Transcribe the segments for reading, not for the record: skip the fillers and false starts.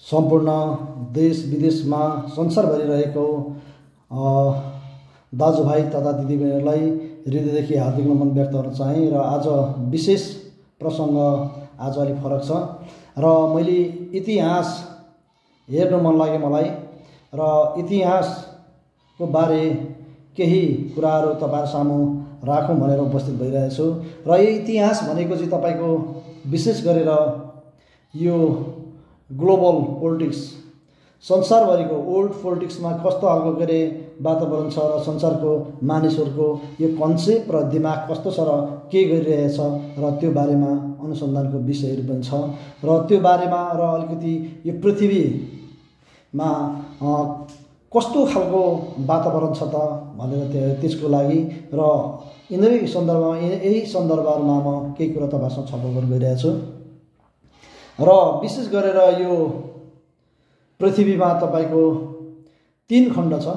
सम्पूर्ण देश विदेशमा संसारभरि रहेको दाजुभाइ तथा दिदीबहिनीहरूलाई हृदयदेखि हार्दिक नमन व्यक्त गर्न चाहे। र आज विशेष प्रसङ्ग आज अलिक फरक छ र मैले इतिहास हेर्नु मन लाग्यो मलाई र इतिहासको बारे केही कुराहरू तपाईहरु सामु राखौँ भनेर उपस्थित भइरहेछु। र यो इतिहास भनेको चाहिँ तपाईको विशेष गरेर यो ग्लोबल पोलिटिक्स संसारभरिको वर्ल्ड पोलिटिक्समा कस्तो खालको के वातावरण छ र संसारको मानिसहरूको यो कन्सेप्ट र दिमाग कस्तो छ र के गरिरहेछ र त्यो बारेमा अनुसन्धानको विषयहरू पनि छ र त्यो बारेमा र अलिकति यो पृथ्वीमा कस्तो खालको वातावरण छ त भनेर त्यसको लागि र यिनै सन्दर्भमा यही सन्दर्भमा म केही कुरा तपाईहरुसँग छलफल गर्न गइरहेको छु। र विशेष गरेर यो पृथ्वीमा तपाईको 3 खण्ड छ।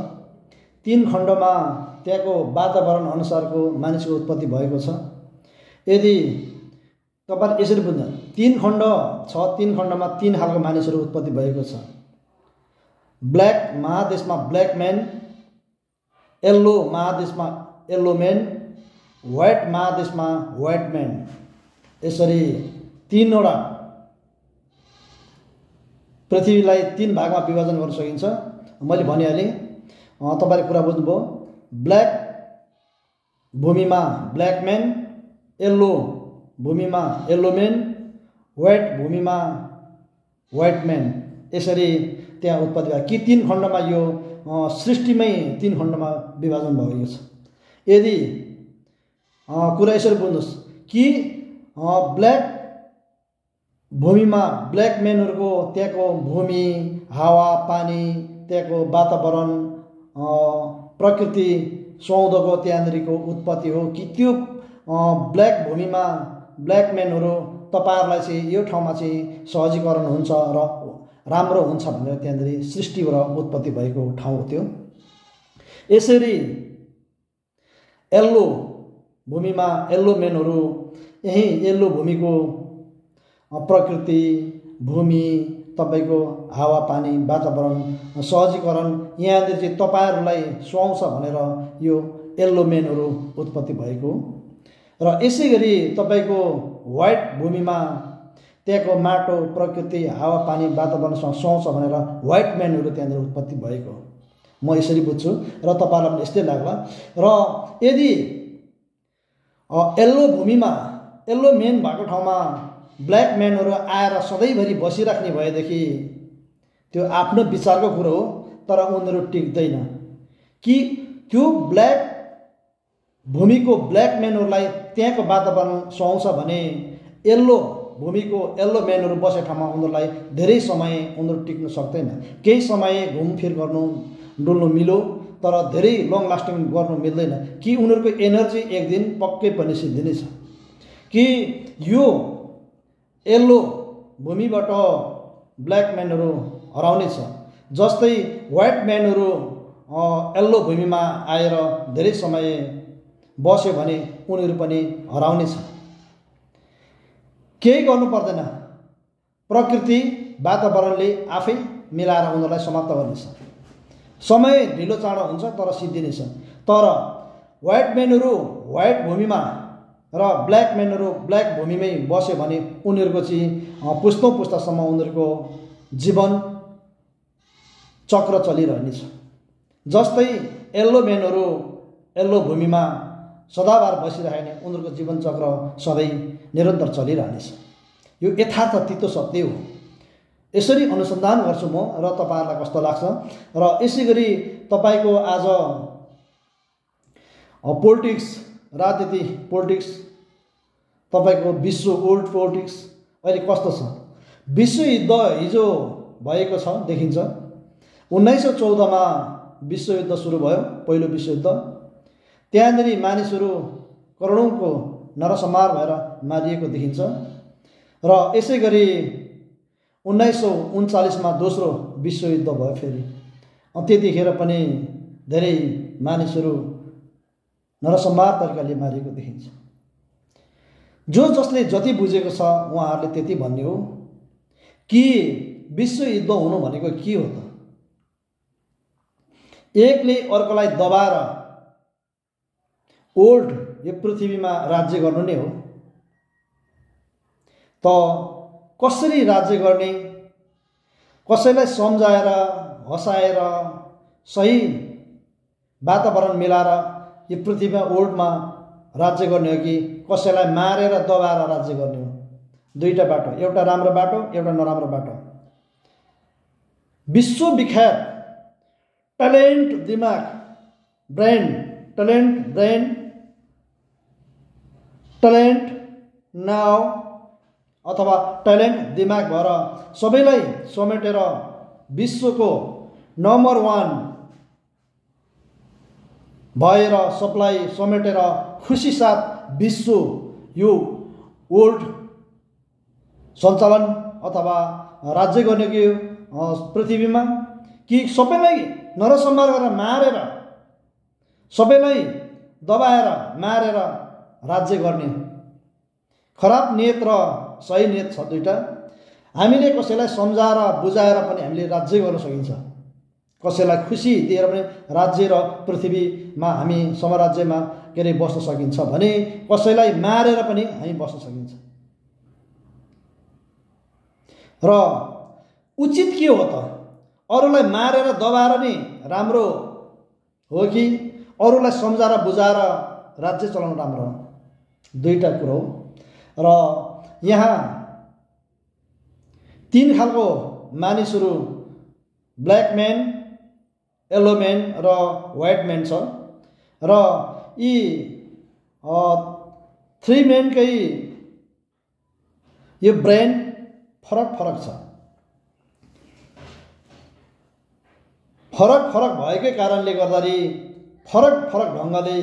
3 खण्डमा त्यहाँको वातावरण अनुसारको मानिसको उत्पत्ति भएको छ। यदि तपाईहरु यसरी बुझ्नु 3 खण्ड छ, 3 खण्डमा 3 खालको मानिसहरू उत्पत्ति भएको छ। ब्ल्याक महादेशमा ब्ल्याक म्यान, येल्लो महादेशमा येल्लो म्यान, व्हाइट महादेशमा व्हाइट म्यान, यसरी 3 वटा पृथ्वीलाई 3 भागमा विभाजन गर्न सकिन्छ। मैले भनिहालेँ, तपाईले कुरा बुझ्नुभयो। ब्ल्याक भूमिमा ब्ल्याक म्यान, येल्लो भूमिमा येल्लो म्यान, व्हाइट भूमिमा व्हाइट म्यान, यसरी त्यहाँ उत्पत्ति भयो कि 3 खण्डमा यो सृष्टिमै 3 खण्डमा विभाजन भएको छ। यदि कुरा यसरी बुझ्नुहोस् कि ब्ल्याक भूमिमा ब्ल्याक म्यानहरुको त्यहाँको भूमि, हावा, पानी, त्यहाँको वातावरण, प्रकृति सौन्दको त्यहाँनेरिको उत्पत्ति हो कि त्यो ब्ल्याक भूमिमा ब्ल्याक म्यानहरु तपाईहरुलाई चाहिँ यो ठाउँमा चाहिँ सहजीकरण हुन्छ र राम्रो हुन्छ भनेर त्यहाँनेरि सृष्टि र उत्पत्ति भएको ठाउँ हो त्यो। यसरी येल्लो भूमिमा येल्लो म्यानहरु यही येल्लो भूमिको प्रकृति, भूमि, तपाईको हावा, पानी, वातावरण, सहजीकरण यहाँनिर चाहिँ तपाईहरुलाई सुहाउँछ भनेर यो येल्लो म्यानहरु उत्पत्ति भएको। र यसैगरी तपाईको व्हाइट भूमिमा त्यहाँको माटो, प्रकृति, हावा, पानी, वातावरणसँग सुहाउँछ भनेर व्हाइट म्यानहरु त्यहाँनिर उत्पत्ति भएको। म यसरी बुझ्छु र तपाईहरुलाई पनि यस्तै लाग्ला। र यदि येल्लो भूमिमा येल्लो म्यान भएको ठाउँमा ब्ल्याक म्यानहरु आएर सधैँभरि बसिराख्ने भएदेखि त्यो आफ्नो विचारको कुरो हो, तर उनीहरू टिक्दैन कि त्यो ब्ल्याक भूमिको ब्ल्याक म्यानहरुलाई त्यहाँको वातावरण सुहाउँछ भने येल्लो भूमिको येल्लो म्यानहरु बसेको ठाउँमा उनीहरूलाई धेरै समय उनीहरू टिक्न सक्दैन। केही समय घुमफिर गर्नु डुल्नु मिलो, तर धेरै लङ लास्टिङ गर्नु मिल्दैन कि उनीहरूको एनर्जी एक दिन पक्कै पनि सिद्धिने छ कि यो येल्लो भूमिबाट ब्ल्याक म्यानहरु हराउने छ। जस्तै व्हाइट म्यानहरु येल्लो भूमिमा आएर धेरै समय बस्यो भने उनीहरू पनि हराउने छ। केही गर्नु पर्दैन, प्रकृति वातावरणले आफै मिलाएर उनीहरूलाई समाप्त गर्नेछ। समय ढिलो चाँडो हुन्छ तर सिद्धिने छ। तर व्हाइट म्यानहरु व्हाइट भूमिमा र ब्ल्याक म्यानहरु ब्ल्याक भूमिमै बस्यो भने उनीहरूको चाहिँ पुस्तौं पुस्तासम्म उनीहरूको जीवन चक्र चलिरहनेछ। जस्तै येल्लो म्यानहरु येल्लो भूमिमा सदाबार बसिरहे भने उनीहरूको जीवन चक्र सधैँ निरन्तर चलिरहनेछ। यो यथार्थ तितो सत्य हो। यसरी अनुसन्धान गर्छु म र तपाईहरुलाई कस्तो लाग्छ। र यसैगरी तपाईको आज पोलिटिक्स, राजनीति, पोलिटिक्स, तपाईको विश्व वर्ल्ड पोलिटिक्स अहिले कस्तो छ। विश्व युद्ध हिजो भएको छ देखिन्छ। 1914 मा विश्व युद्ध सुरु भयो, पहिलो विश्व युद्ध। त्यहाँनेरि मानिसहरू करोडौंको नरसंहार भएर मारिएको देखिन्छ। र यसैगरी 1939 मा दोस्रो विश्व युद्ध भयो फेरि। त्यतिखेर पनि धेरै मानिसहरू नरसंहार तरिकाले मारिएको देखिन्छ। जसले जति बुझेको छ उहाँहरूले त्यति भन्ने हो कि विश्वयुद्ध हुनु भनेको के हो त? एकले अर्कोलाई दबाएर ओल्ड यो पृथ्वीमा राज्य गर्नु नै हो। त कसरी राज्य गर्ने, कसैलाई सम्झाएर हँसाएर सही वातावरण मिलाएर यो पृथ्वीमा ओल्डमा राज्य गर्ने हो कि कसैलाई मारेर दबाएर राज्य गर्ने हो? दुईटा बाटो, एउटा राम्रो बाटो, एउटा नराम्रो बाटो। विश्वविख्यात ट्यालेन्ट दिमाग ब्रेन, ट्यालेन्ट नाउ अथवा ट्यालेन्ट दिमाग भएर सबैलाई समेटेर विश्वको नम्बर 1 भएर सबलाई समेटेर खुसी साथ विश्व यो वर्ल्ड सञ्चालन अथवा राज्य गर्ने कि पृथ्वीमा, कि सबैलाई नरसंहार गरेर मारेर सबैलाई दबाएर मारेर राज्य गर्ने? खराब नियत र सही नियत छ दुईटा। हामीले कसैलाई सम्झाएर बुझाएर पनि हामीले राज्य गर्न सकिन्छ, कसैलाई खुसी दिएर पनि राज्य र पृथ्वीमा हामी साम्राज्यमा के अरे बस्न सकिन्छ भने कसैलाई मारेर पनि हामी बस्न सकिन्छ। र उचित के हो त? अरूलाई मारेर दबाएर नि राम्रो हो कि अरूलाई सम्झाएर बुझाएर राज्य चलाउनु राम्रो हो? दुईटा कुरो हो। र यहाँ 3 खालको मानिसहरू, ब्ल्याक म्यान, येलो म्यान र व्हाइट म्यान छ। र यी 3 म्यानकै यो ब्रेन फरक छ। फरक भएकै कारणले गर्दाखेरि फरक ढङ्गले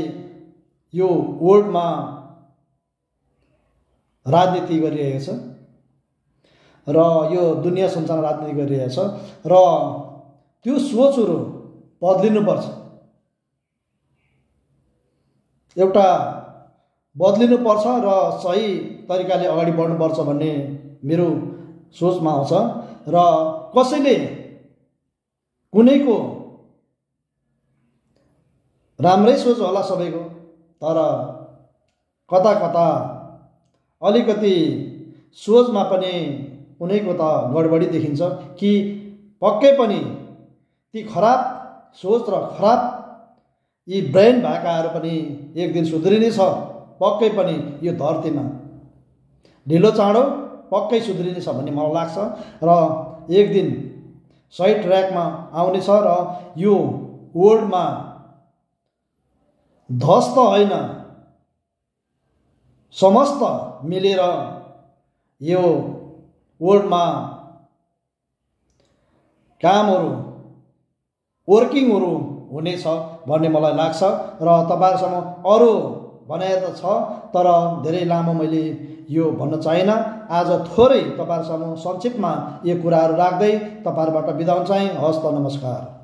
यो वर्ल्डमा राजनीति गरिरहेको छ र यो दुनियाँ सञ्चालन राजनीति गरिरहेको छ र त्यो सोचहरू बदलिनुपर्छ। एउटा बदलिनुपर्छ र सही तरिकाले अगाडि बढ्नुपर्छ भन्ने मेरो सोचमा आउँछ। र कसैले कुनैको राम्रै सोच होला सबैको, तर कता अलिकति सोचमा पनि कुनैको त गडबडी देखिन्छ कि पक्कै पनि ती खराब सोच र खराब यी ब्रेन भएकाहरू पनि एक दिन सुध्रिने छ। पक्कै पनि यो धरतीमा ढिलो चाँडो पक्कै सुध्रिने छ भन्ने मलाई लाग्छ र एक दिन सही ट्र्याकमा आउने छ र यो वर्ल्डमा ध्वस्त होइन, समस्त मिलेर यो वर्ल्डमा कामहरू वर्किङहरू हुनेछ भन्ने मलाई लाग्छ। र तपाईहरुसँग अरू भनाइ त छ, तर धेरै लामो मैले यो भन्न चाहिन। आज थोरै तपाईहरुसँग संक्षिप्तमा यो कुराहरू राख्दै तपाईहरुबाट बिदा हुन चाहे। हस्त, नमस्कार।